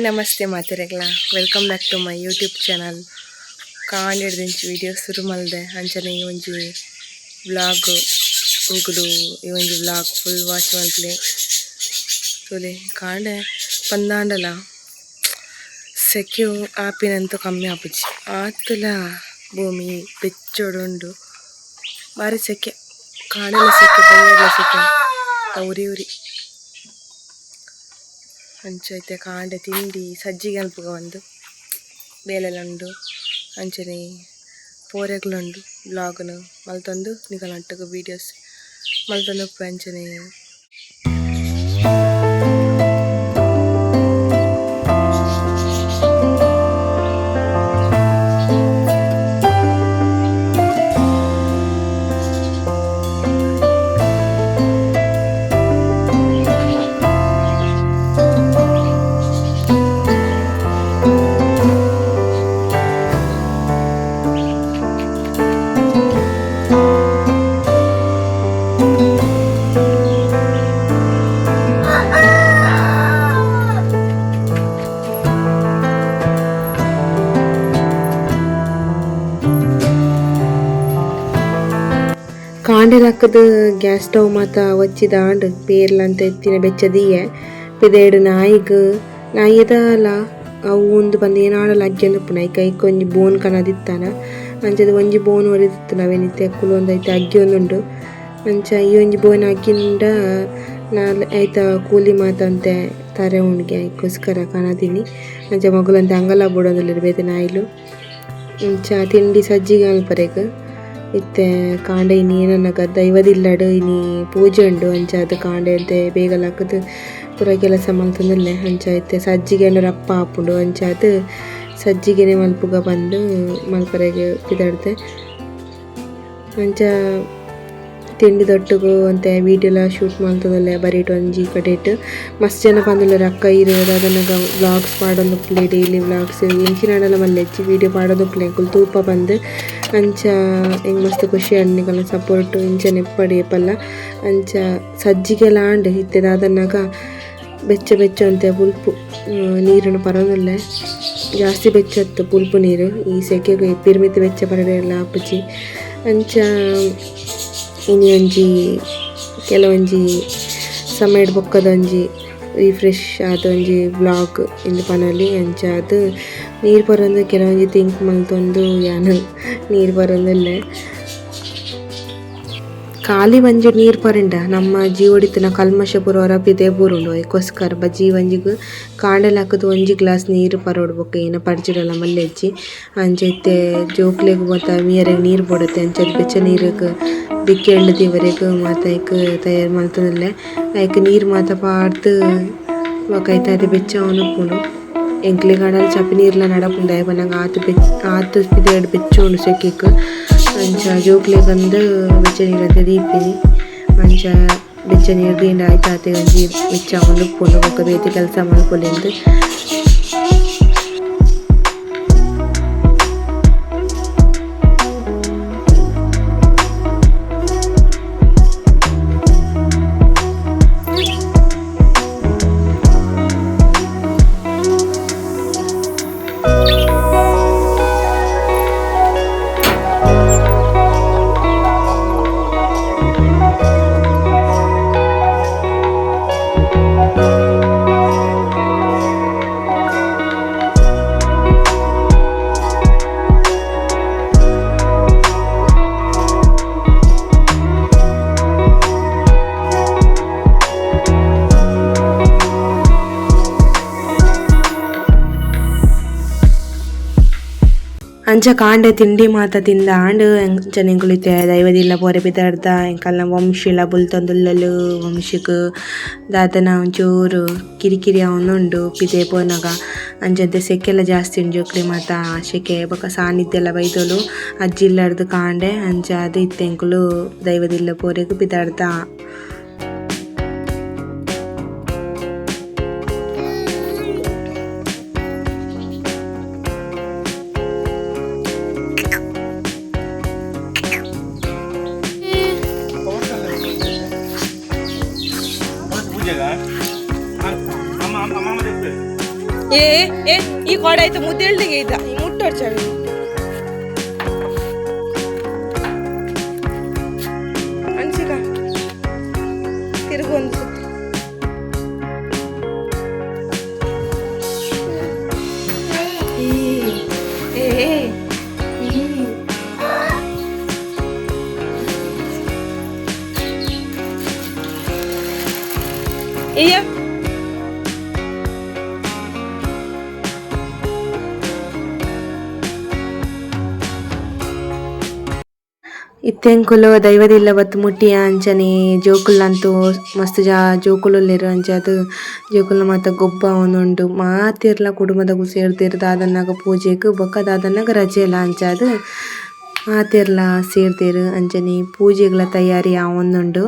Namaste ಮಾತೆರೆಗ್ಲ welcome back to my YouTube channel. ಕಾಂಡೆಡ್ದಿಂಚಿ video ಶುರು ಮಲ್ದೆ ಅಂಚನೆ ಈ ಒಂಜಿ ವ್ಲಾಗ್ ನಿಕುಲು ಈ ಒಂಜಿ ವ್ಲಾಗ್ ಫುಲ್ ವಾಚ್ ಮಲ್ಪುಲೆ ತೂಲೆ. ಕಾಂಡೆ ಪಂದಾಂಡಲ ಸೆಕ್ಯು ಆಪಿನಂತ ಕಮ್ಮಿ ಆಪುಜಿ, ಆತುಲ ಭೂಮಿ ಬೆಚ್ಚೊಡುಂಡು. ಬಾರಿ ಸೆಕೆ, ಕಾಂಡೆಲ ಸೆಕೆ, ಬಯ್ಯಡ್ಲ ಸೆಕೆ, ಉರಿ ಉರಿ. ಅಂಚ ಇತ್ತೆ ಕಾಂಡೆ ತಿಂಡಿ ಸಜ್ಜಿಗೆ ಅಲ್ಪಗ ಒಂದು ಬೇಲೆಲ ಉಂಡು, ಅಂಚನೆ ಪೋರೆಗ್ಲ ಉಂಡು. ವ್ಲಾಗ್ನು ಮಲ್ತೊಂದು ನಿಕಲ್ನೊಟ್ಟುಗು ವೀಡಿಯೋಸ್ ಮಲ್ತೊಂದು ಉಪ್ಪುವೆ. ಅಂಚನೆ ಕಾಂಡೆ ಲಕ್ಕದ್ ಗ್ಯಾಸ್ ಸ್ಟವ್ ಮಾತ ಒಚ್ಚಿದಾಂಡ್, ಪೇರ್ಲಂತ ಇತ್ತಿನ ಬೆಚ್ಚ ದೀಯೆ. ಪಿದಯ್ಡ್ ನಾಯಿಗ್ ನಾಯಿದಾಲ ಅವು ಉಂದು ಪಂದ್ ಏನಾಂಡಲ ಅಗ್ಗಿಯೊಂದುಪ್ಪುಂಡು. ಐಕ್ ಐಕ್ ಒಂಜಿ ಬೋನ್ ಕನದಿತ್ತಾನ, ಅಂಚದ ಒಂಜಿ ಬೋನ್ ಒರಿದಿತ್ತುಂಡು. ಅವೆನ್ ಇತ್ತೆ ಕುಲೊಂದು ಐತ ಅಗ್ಗಿಯೊಂದುಂಡು. ಅಂಚ ಈ ಒಂಜಿ ಬೋನ್ ಅಗ್ಗಿಂಡ ನಾಲ್ ಐತ ಕೂಲಿ ಮಾತ ಒಂತೆ ತರೆ ಉಂಡುಗೆ, ಐಕೋಸ್ಕರ ಕನದಿನಿ. ಅಂಚ ಮೊಗುಲೊಂತೆ ಅಂಗಲ ಬುಡೊಂದುಲ್ಲೆರ್ ಬೇತೆ ನಾಯಿಲು. ಅಂಚ ತಿಂಡಿ ಸಜ್ಜಿಗೆ ಮಲ್ಪರೆಗ್ ಇತ್ತೆ ಕಾಂಡೆ. ಇನಿ ಏನನ್ನಗ ದೈವದಿಲ್ಲಡ್ ಇನಿ ಪೂಜೆ ಉಂಡು. ಅಂಚಾದ್ ಕಾಂಡೆ ಒಂತೆ ಬೇಗ ಲಕ್ಕುದು ಪೂರ ಕೆಲಸ ಮಲ್ತೊಂದುಲ್ಲೆ. ಅಂಚ ಇತ್ತೆ ಸಜ್ಜಿಗೆ ರಪ್ಪ ಆಪುಂಡು, ಅಂಚಾದ್ ಸಜ್ಜಿಗೆನೆ ಮಲ್ಪುಗ ಪಂದ್ ಮಲ್ಪರೆಗ್ ಪಿದಡ್ದೆ. ಅಂಚ ತಿಂಡಿದೊಟ್ಟುಗು ಒಂತೆ ವೀಡಿಯೋಲ ಶೂಟ್ ಮಲ್ತೊಂದುಲ್ಲೆ ಬರಿಟ್ ಒಂಜಿ ಕಡೆಟ್. ಮಸ್ತ್ ಜನ ಪಂದುಲ್ಲೆರ್, ಅಕ್ಕ ಈರ್ ದಾದನಗ ವ್ಲಾಗ್ಸ್ ಪಾಡೊಂದುಪ್ಪುಲೆ, ಡೈಲಿ ವ್ಲಾಗ್ಸ್ ಎಂಚಿನಾಂಡಲ ಮಲ್ಲೆಜ್ಜಿ, ವೀಡಿಯೋ ಪಾಡೊಂದುಪ್ಪುಲೆ, ಎಂಕುಲು ತೂಪ ಪಂದ್. ಅಂಚ ಎಂಕ್ ಮಸ್ತ್ ಖುಷಿ ಆಂಡ್. ನಿಕಲ್ನ ಸಪೋರ್ಟ್ ಇಂಚನೆ ಇಪ್ಪಡ್ ಏಪಲ. ಅಂಚ ಸಜ್ಜಿಗೆಲ ಆಂಡ್. ಇತ್ತೆ ದಾದನ್ನಗ ಬೆಚ್ಚ ಬೆಚ್ಚ ಒಂತೆ ಬುಲ್ಪು ನೀರುನು ಪರೊಂದುಲ್ಲೆ. ಜಾಸ್ತಿ ಬೆಚ್ಚತ್ತು ಪುಲ್ಪು ನೀರು, ಈ ಸೆಕೆಗ್ ಪಿರ್ಮಿತ್ ಬೆಚ್ಚ ಪರರೆಲ ಆಪುಜಿ. ಅಂಚ ಇನಿ ಒಂಜಿ ಕೆಲವೊಂಜಿ ಸಮಯಡ್ ಬೊಕ್ಕದ ಒಂಜಿ ರಿಫ್ರೆಶ್ ಆದ್ ಒಂಜಿ ವ್ಲಾಗ್ ಇಂದ್ ಪನೊಲಿ. ಅಂಚಾದ್ ನೀರ್ ಪರೊಂದು ಕೆಲವೊಂಜಿ ತಿಂಕ್ ಮಲ್ತೊಂದು ಯಾನ್ ನೀರ್ ಪರೊಂದುಲ್ಲೆ. ಖಾಲಿ ಒಂಜಿ ನೀರ್ ಪರಿಂಡ ನಮ್ಮ ಜೀವಡಿತ್ತಿನ ಕಲ್ಮಶ ಪೂರ ಹೊರಪಿದೆ ಬೂರುಂಡು. ಐಕೋಸ್ಕರ ಬಜಿ ಒಂಜಿಗ್ ಕಾಂಡೆ ಲಕ್ಕುದು ಒಂಜಿ ಗ್ಲಾಸ್ ನೀರ್ ಪರೊಡು, ಬೊಕ್ಕ ಏನ ಪರ್ಜಿಡಲ ಮಲ್ಲೆಜ್ಜಿ. ಅಂಚ ಇತ್ತೆ ಜೋಕ್ಲೆಗ್ ಮಾತ ಮೀಯೆರೆಗ್ ನೀರ್ ಬೋಡತ್ತೆ, ಅಂಚಾದ್ ಬೆಚ್ಚ ನೀರುಗ್ ದಿಕ್ಕೆಲ್ಡ್ ದೀವರೆಗ್ ಮಾತ ಐಕ್ ತಯಾರ್ ಮಲ್ತೊಂದುಲ್ಲೆ. ಐಕ್ ನೀರ್ ಮಾತ ಪಾಡ್ದ್ ಬೊಕ ಐತ ಆತೆ ಬೆಚ್ಚ ಆವೊಂದುಪ್ಪುಂಡು. ಎಂಕ್ಲೆಗ್ ಆಂಡಲ ಚಪ್ಪಿ ನೀರ್ಲ ನಡಪುಂಡು, ದಾಯೆ ಪನ್ನಗ ಆತ್ ಬೆಚ್ಚ ಆತ್ ಪಿದಯ್ಡ್ ಬೆಚ್ಚ ಉಂಡು ಸೆಕೆಕ್. ಅಂಚ ಜೋಕ್ಲೆಗ್ ಬೆಚ್ಚ ನೀರ್ ದೀಪಿನಿ. ಅಂಚ ಬೆಚ್ಚ ನೀರ್ ದೀಂಡ ಐತ ಆತೆ ಒಂಜಿ ಬೆಚ್ಚ ಆವೊಂದುಪ್ಪುಂಡು, ಬೊಕ ಬೇತೆ ಕೆಲಸ ಮಲ್ಪೊಲಿಂದ್. ಅಂಚ ಕಾಂಡೆ ತಿಂಡಿ ಮಾತ ತಿಂದ ಆಂಡ್. ಅಂಚನೆ ಎಂಕುಲು ಇತ್ತೆ ದೈವದಿಲ್ಲ ಪೋರೆ ಪಿದಾಡ್ದ. ಎಂಕಲ್ನ ವಂಶಿಲ ಬುಲ್ತೊಂದುಲ್ಲಲು. ವಂಶಿಗ್ ದಾದನ ಒಂಚೂರು ಕಿರಿಕಿರಿ ಆವೊಂದುಂಡು ಪಿದಯಿ ಪೋನಗ. ಅಂಚಂತೆ ಸೆಕೆಲ ಜಾಸ್ತಿ ಉಂಡು, ಜೋಕ್ಲೆಗ್ ಮಾತ ಸೆಕೆ ಬೊಕ ಸಾನಿಧ್ಯ ಎಲ್ಲ ಬೈದೊಲು ಅಜ್ಜಿ ಇಲ್ಲಡ್ದ್ ಕಾಂಡೆ. ಅಂಚಾದ್ ಇತ್ತೆ ಎಂಕುಲು ದೈವದಿಲ್ಲ ಪೋರೆಗ್ ಪಿದಾಡ್ದ. ಪೂಜೆಗ ಅಮ್ಮ ಅಮ್ಮ ಅಮ್ಮ. ಏ ಏ ಈ ಕೋಡ ಆಯ್ತು ಮುದ್ದೆಳ್ಳಿಗೆ ಐತ ಈ ಮುಟ್ಟೋಡ್ಚಾವಿ. ಅನ್ಸಿಕ ತಿರುಗು ಒಂದು ಸುತ್ತು. ಈ ಏ ಈ ಇಯ್ಯ. ಇತ್ತೆಂಕುಲು ದೈವದಿಲ್ಲ ಬತ್ತು ಮುಟ್ಟಿಯ ಅಂಚನೆ ಜೋಕುಲಂತೂ ಮಸ್ತ್ ಜಾ ಜೋಕುಲುಲ್ಲೆರ್ ಅಂಚಾದ್ ಜೋಕುಲ್ನ ಮಾತ ಗೊಬ್ಬ ಆವೊಂದುಂಡು. ಮಾತೆರ್ಲ ಕುಟುಂಬದಕುಲು ಸೇರ್ದೆರ್ ದಾದನ್ನಗ ಪೂಜೆಗ್ ಬೊಕ ದಾದನ್ನಗ ರಜೆಲ ಅಂಚಾದ್ ಮಾತೆರ್ಲ ಸೇರ್ದೆರ್ ಅಂಚನೆ ಪೂಜೆಗ್ಲ ತಯಾರಿ ಆವೊಂದುಂಡು.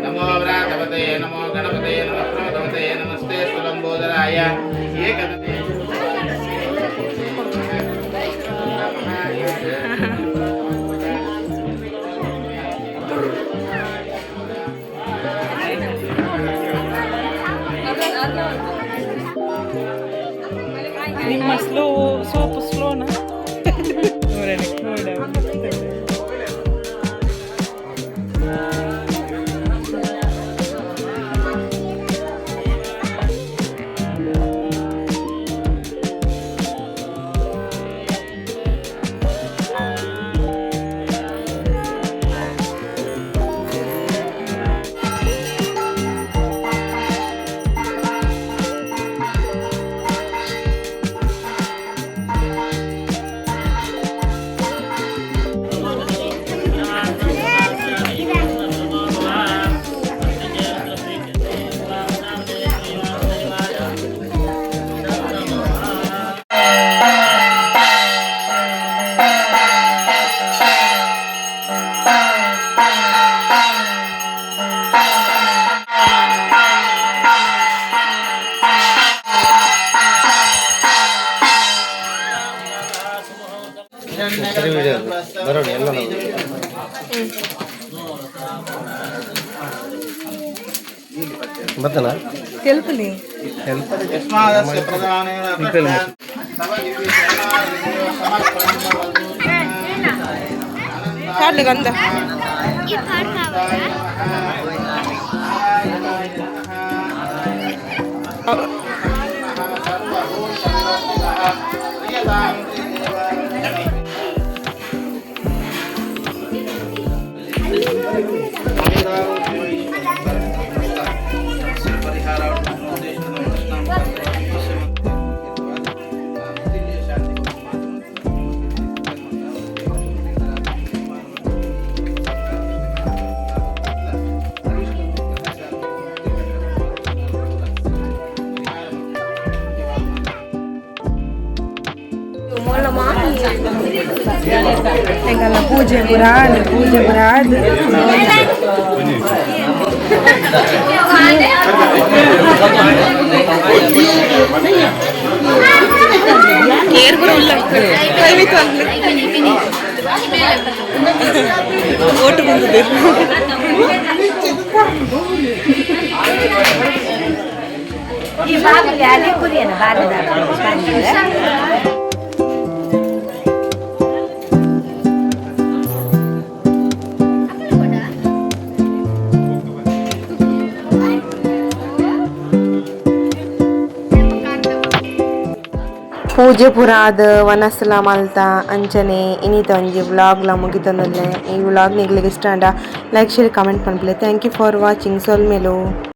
ನಮೋ ವ್ರಾತಪತಯೇ ನಮೋ ಗಣಪತಯೇ ನಮಃ ಪ್ರಮದಪತಯೇ ನಮಸ್ತೆ ಸುಲಂಬೋದರಾಯ ಏಕದಂತೆ. ನಿಮ್ಮ ಸ್ಲೋ ಸೋಪು ಸ್ಲೋನಾ? ಬರೋಣ ಎಲ್ಲ ನಾವು. ಬತ್ತನ. తెలుపుಲಿ. ಯಸ್ಮಾದಸ್ಯ ಪ್ರಧಾನೇನ ತವ ದಿವ್ಯ ಶರಣಾಗತಿಯೋ ಸಮರ್ಪಣಂ ಭವತು. ಕಾರ್ಲು ಗಂಧ. ಎಂಗಲ್ಲ ಪೂಜೆ ಪುರಾಣ ಪೂಜೆ ಪುರಾಣ. ಓಟು ಬಂದಿದೆ. ಪೂಜೆ ಪೂರ ಆದ್ ವನಸ್ಲ ಮಲ್ತ. ಅಂಚನೆ ಇನಿತ ಒಂಜಿ ವ್ಲಾಗ್ಲ ಮುಗಿತೊಂದುಲ್ಲೆ. ಈ ವ್ಲಾಗ್ ನಿಗ್ಲಿಗ್ ಇಷ್ಟ ಆಂಡ ಲೈಕ್, ಶೇರ್, ಕಮೆಂಟ್ ಪನ್ಪುಲೆ. Thank you for watching. ಸೊಲ್ಮೆಲು.